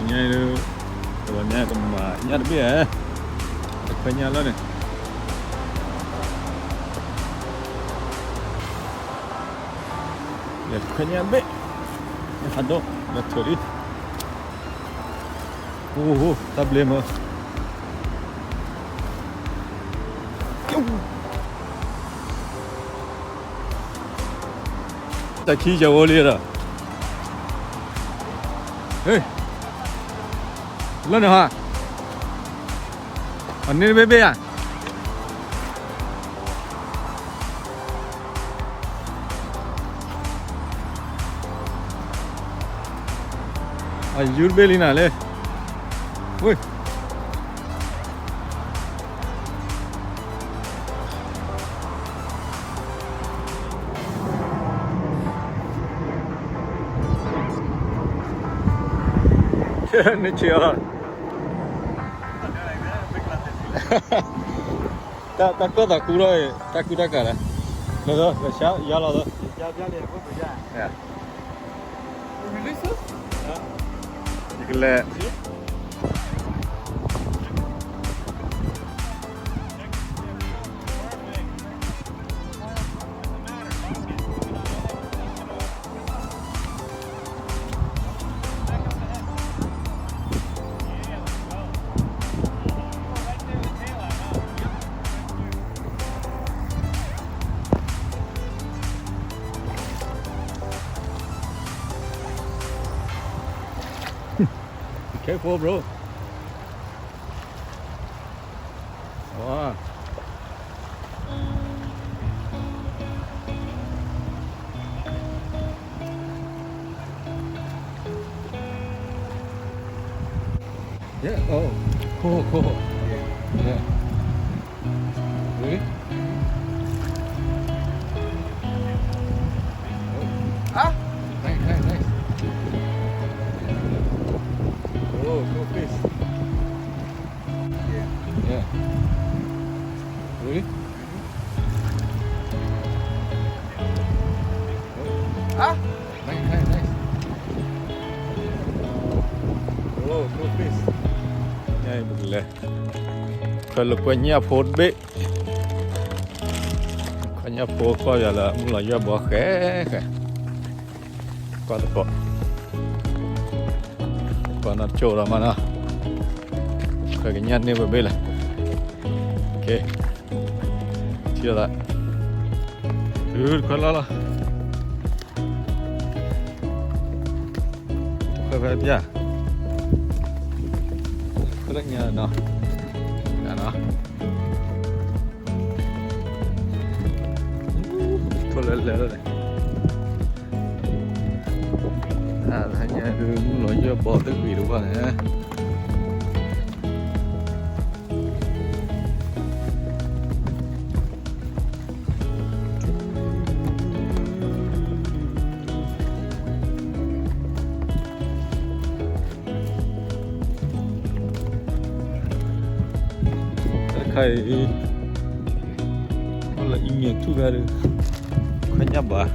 ညါ, တဝီညါကမၤညၣ်တဘ့ၣ်, တခွဲညၣ်လီၤန့ၣ်, လဲၤတခွဲညၣ်တဘ့ၣ်, ဟးဒိၣ်, လဲၤထုးလံ, အိၣ်, တၢ်ဘျ့မး တၢ်ခံကဝီၤလံဒီး, ဟ့ၣ်, လၢန့ၣ်ဟါ, အန့ၣ်တဘ့ၣ်ဘ့ၣ်ဧါ, အယူတဘ့ၣ်လံနၤလၢ, ဝ့ၢ် နဆ့အီၤ, တၢ်ကီၢ်သးကူဒီး တၢ်ကူတၢ်ကၤလဲၣ်, လၢလၢ ယါလီၤလၢ, ယကလဲၤ Be careful, bro. Wow. Yeah, oh, cool, cool. Yeah. Really? Oh. Ah! Nice, nice, nice. Oh, cool fish. Yeah. Really? Huh? Nice, nice, nice. Oh, cool fish. ညါအံၤပကလဲၤ ခွဲးလၢခွဲးညၣ်ဖိတဘ့ၣ်, ခွဲးညၣ်ဖိကွၢ်ယၤလၢမုၢ်လီၤယဲၢ်ဘီဃဲဃဲ, ကွၢ်သကိး, ကွၢ်နီၢ်ကၠိဒီးမးနီၤ, ခွဲးကညၣ်န့ၢ်ဝဲဘ့ၣ်လဲၣ်, ထံၣ်လီၤ, တုၤတခွဲးလီၤလီၤ ခွဲးဖဲပျၢ်, ခွဲးလၢညါနီၤ, ညါနီၤ, ခွဲးလၢလဲၤလီၤန့ၣ်, အါ ညါဒုးမုၢ်လီၤယဲၢ်ဘီတဂ့ၤတဝၢ်န့ၣ် Good အံၤ, လၢအံၤမ့ၢ်ထူၣ်ခါဒီး ခီညၣ်ဘၣ်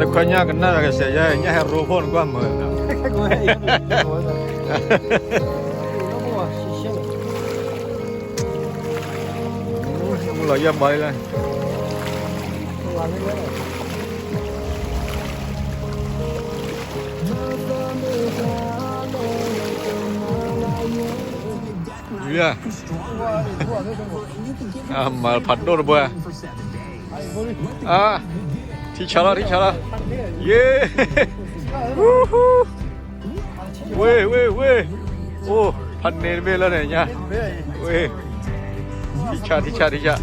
တခွဲညၣ်ကနၣ်ကစဲးယဲ ညၣ်ဟဲရိဖီၣ်နကွၢ်မုာ်, မုၢ်လီၤယဲၢ်ဘီလံလၢ မၤဖးဒိၣ်တဘၣ်, ထံဆးလီၤ ထံဆးလီၤ, ယ့, ဝ့ၢ် ဝ့ၢ် ဝ့ၢ်, အိၣ်ဖးန့ၢ်တဘ့ၣ်လၢန့ၣ်ညါ, ဝ့ၢ်, ထံဆး ထံဆး ထံဆး,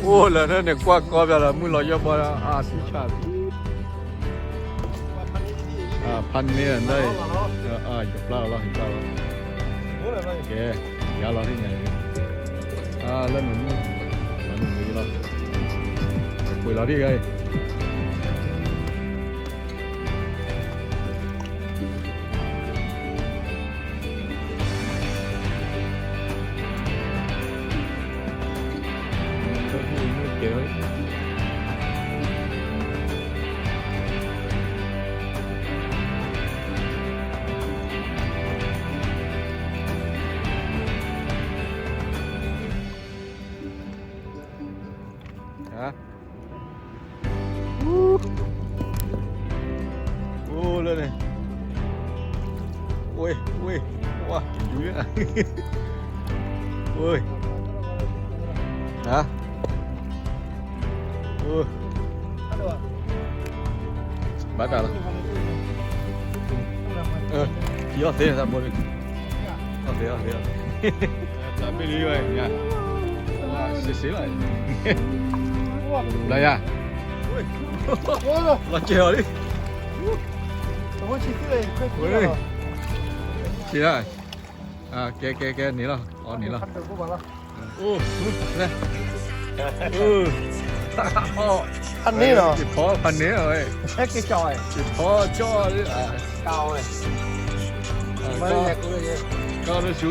အိၣ်လၢန့ၣ် ကွၢ်ကီပျးလီၤ မုၢ်လီၤယဲၢ်ဘီလီၤ အါ ထံဆး ဖးန့ၢ်န့ၣ်, ယပျၢ်လီၤ ယပျၢ်လီၤ, ကဲ, ယၤလီၤထံၣ်ညါ, လၢနမုၢ်, လၢနမုၢ်လီၤ, ပှ့ၤလီၤထံၣ်ဂၤအံၤ အိၣ်လၢန့ၣ်, ဝ့ၢ် ဝ့ၢ်, ဝါ, ဝ့ၢ်, ဟါ, ဘၣ်တၢ်လီၤ, ယီၢ်သ့သးဘိန့ၣ်, ယီၢ်သ့ ယီၢ်သ့ တၢ်မ့ၢ်လံဝဲ, စ့စ့လီၤ, ဘျါယၤ, လီၤစဲၤအီၤလံ, ဆံးလီၤ, ကဲ ကဲ ကဲ န့ၣ်လီၤ အီၤန့ၣ်လီၤ, အိၣ်, လဲၤ, ဖးန့ၢ်လီၤ, ယဖီဖးန့ၢ်လီၤဝဲ, ယဖီကၠီလံ, ကၠီလံဆူ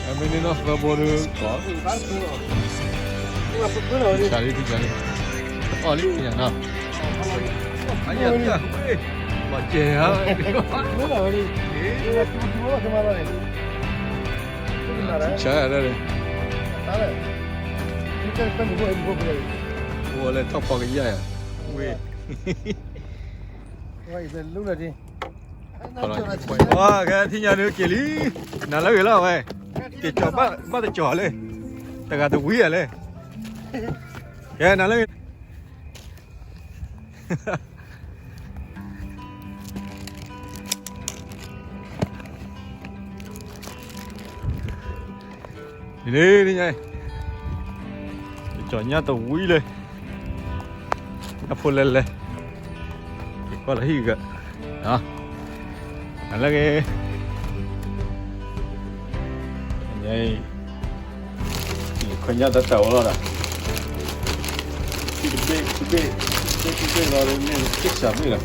အမ့ၢ်န့ၣ်နီၢ်သၢဘိဒီးကီး, ဆါလံ ဆါလံ, အီၣ်လံ ယၤနီၤ, အယၤတၢ်ဝဲ, ဘၣ်ကဲၤဧါ, ဆါဒၣ်, အိၣ်လၢထီၣ်ဖီကယၢ်ယၤ, ဝ့ၢ် ကဲ ထံၣ်ညါဒုးက့ၤလံ, နၤလၢဂ့ၤလီၤဝဲ, က့ၤကၠီၤဘၣ်တကၠီၤလၢ, တဂၤတဝံၤဧါလဲၣ်, ကဲ နၤလၢဂ့ၤ န့ၣ် ကၠီၤညၣ်တဝံၤလၢ, ညၣ်ဖိလဲၤလဲၤ, ကကွၢ်လၢဟံၣ်က, နၤလၢဂ့ၤ, ညါအံၤ, ယခွဲညၣ်တၢ်တၢ်ဝဲလီၤဒီး, တဘ့ၣ်တဘ့ၣ်, တဘ့ၣ်တဘ့ၣ်လီၤဒီး မ့ၢ်ကစၢ်ဘ့ၣ်လီၤ.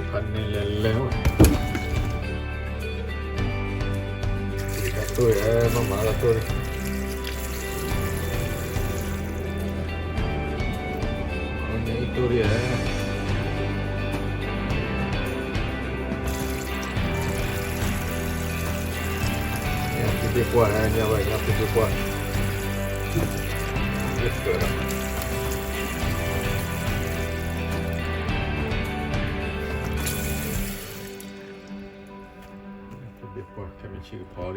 ဖးန့ၢ်လဲၤလဲၤဝဲ, တၢ်တိၢ်ဧါ, မၤမၤတၢ်တိၢ်န့ၣ်, အဝဲန့ၣ်အံၤတိၢ်ဒံးဧါ. ညၣ်ဖုဘ့ၣ်ပှၢ်, ညၣ်ဝဲ ညၣ်ဖုဘ့ၣ်ပှၢ်, ဘ့ၣ်ပှၢ်လီၤ. ဖုဘ့ၣ်ပှၢ် ခဲမုၢ်ဆ့ၣ်ကဖီလံ.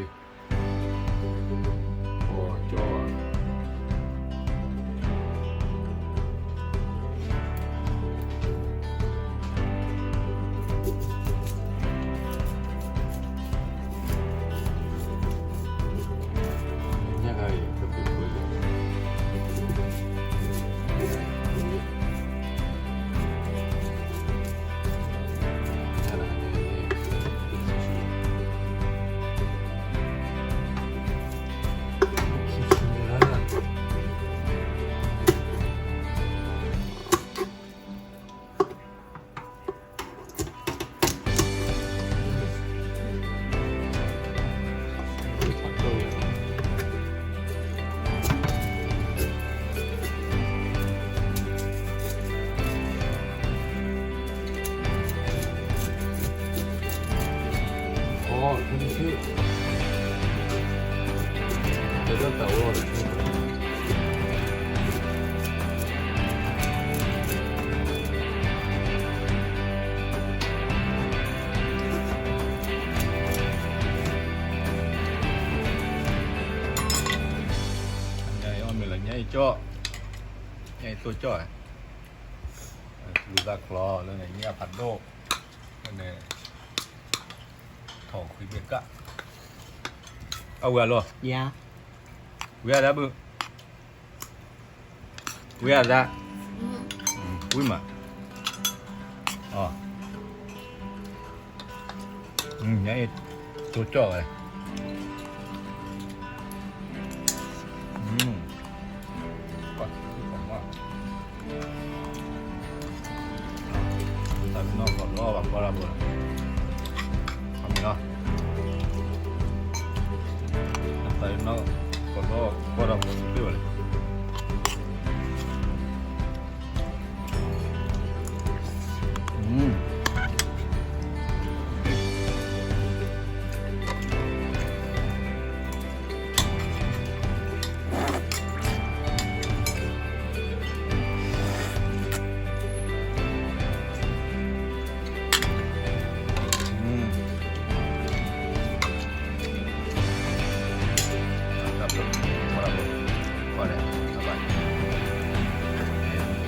ပှၢ်ကၠီဧါ. အီၣ်တဆံ, တၢ်အိၣ်တဆံ, ညါအံၤအီၣ်မ့ၤလီၤ, ညါအံၤကၠီၣ်, ညါအံၤတိၢ်ကၠီၣ်, လူၤသးကျီလၢန့ၣ် ညၣ်ဖးဒိၣ်, လၢန့ၣ် ထီၣ်ခွံဘ့ၣ်ကၣ်, အဝံၤအလီၢ်, ဝံၤအဒၣ်ဘု, ဝံၤအဒၣ်, ဝံၤမး, အီ, ညါအံၤတိၢ်ကၠီၣ်ဝဲ, တၢ်နီၢ်ကီၢ်လီၢ်ဘၣ်ကွၢ်တၢ်ဖိ, အမ့ၢ်လီၤ, တၢ်နီၢ်ကီၢ်လီၢ်ကွၢ်တၢ်ဖိတဘ့ၣ်ဘၣ်လဲၣ်. ကံၢ်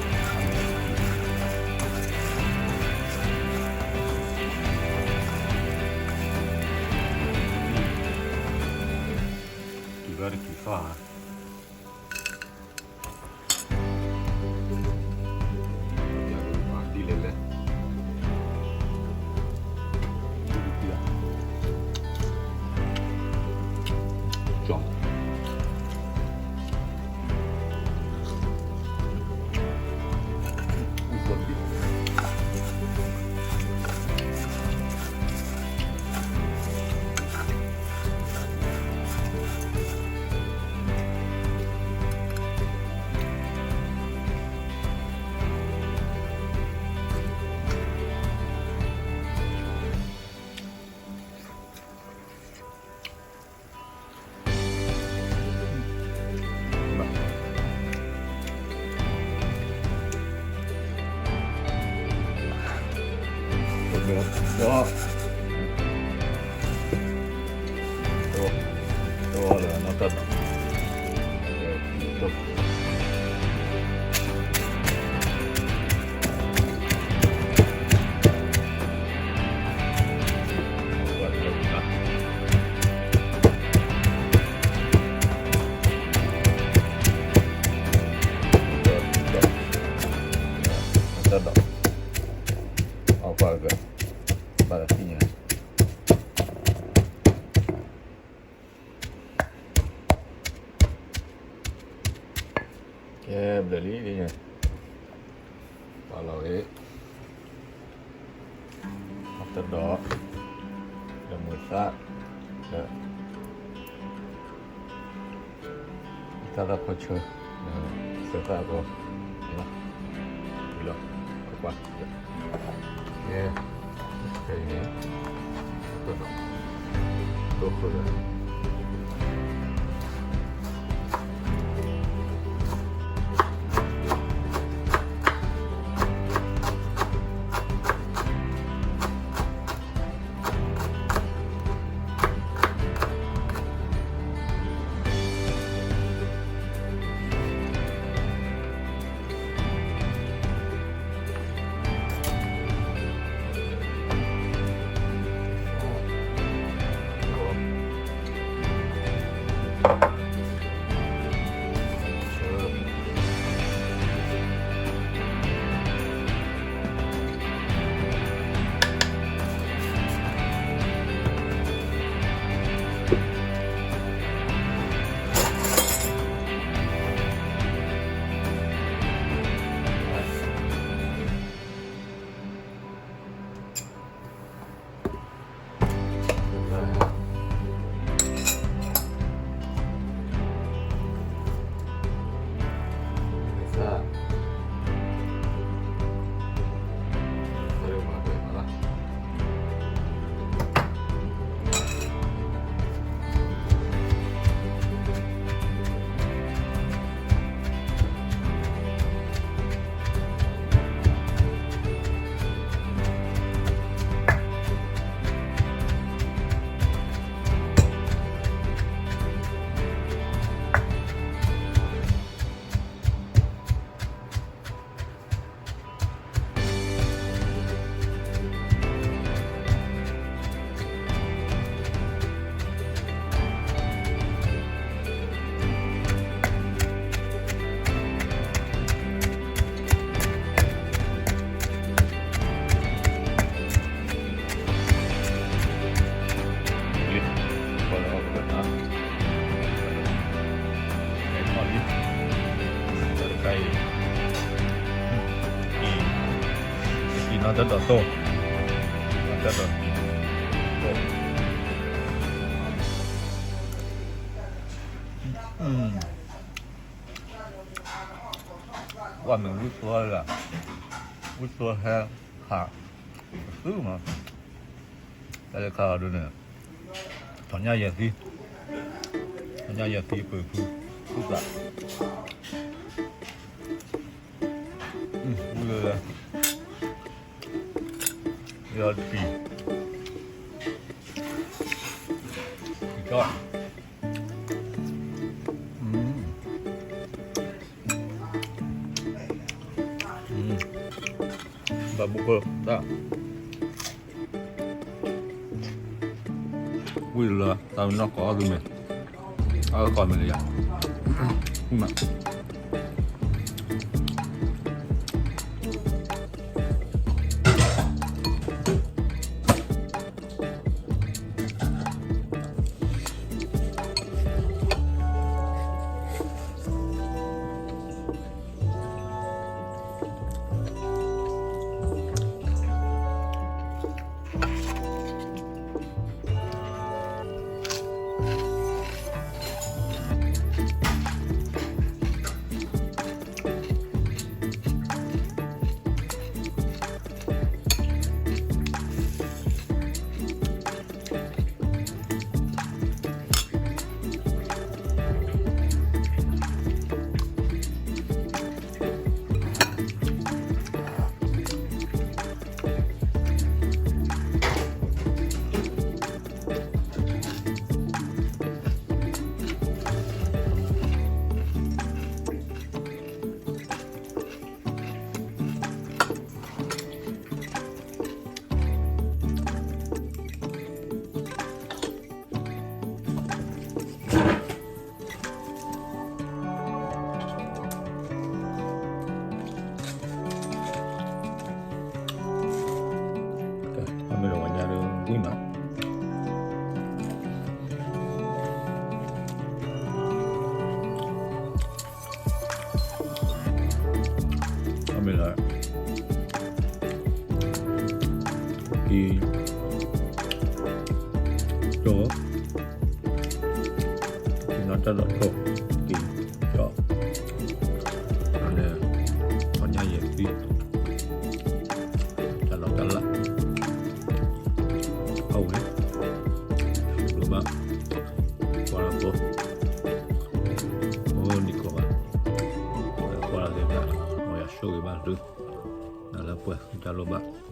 ဘၣ်တကံၢ်ဖးဧါ, ဒ်လဲၣ်လဲၣ်, ကံၢ်, ကံၢ်, တၢ်ဒီး, အီၣ်ကွၢ်က, ဘၣ်သ့ၣ်ညါ, ကဲဘျဲၣ်လံ, ပာ်လီၤဂ့ၤ, တၢ်ဒီး, ဒီးမုာ်သၣ်, ဒီး သၣ်သၣ်ဖီဆၢ, သၢသၣ်အကီ, ဝံၤလီၤ, ကွၢ်, ကဲ, ခဲအံၤန့ၣ်, တၢ်ဒီး, တိၢ်ဃုာ်ဒီး အ တၢ်ဒိးတိၢ်, တၢ်ဒိးတိၢ်, ကွၢ်မ့ၢ်ဝံသိလၢ, ဝံသိဟဲခး, ပသူမး, တၢ်လၢခါအီၤဒ်န့ၣ်, ထီၣ်ညါယဲၢ်သံ, ထီၣ်ညါယဲၢ်သံပၢၢ်ဖု, ဖုသး, ဝံလၢ, လၢတံၢ်, တံၢ်ကီ, ဘၣ်မူခိၣ်တၢ်, ဝံလၢတၢ်နီၢ်ကီၢ်အီၣ်သုမ့ၢ်, အီၣ်ကီၢ်မ့ၢ်လၢယၤ, မး အမ့ၢ်လီၤဝဲညါဒီးဝံၤမး, အမ့ၢ်လီၤ, က့ၤ, ကၠီ, က့ၤနီၣ်တၢ်ဒိးတိၢ်, က့ၤ, ကၠီ, အန့ၣ်, ထီၣ်ညါယဲၢ်သံ, တၢ်လီၢ်တၢ်လၢ်, အဝဲ, လိၣ်ဘၣ်, ကွၢ်လၢဖိ, အိၣ်နံၤကီၢ်ဘၣ်, ကွၢ်လၢသ့ၣ်တဖၣ်, မ်ယွၤဆိၣ်ဂ့ၤဘၣ်သု, နလၢပှဲၤတၢ်လိၣ်ဘၣ်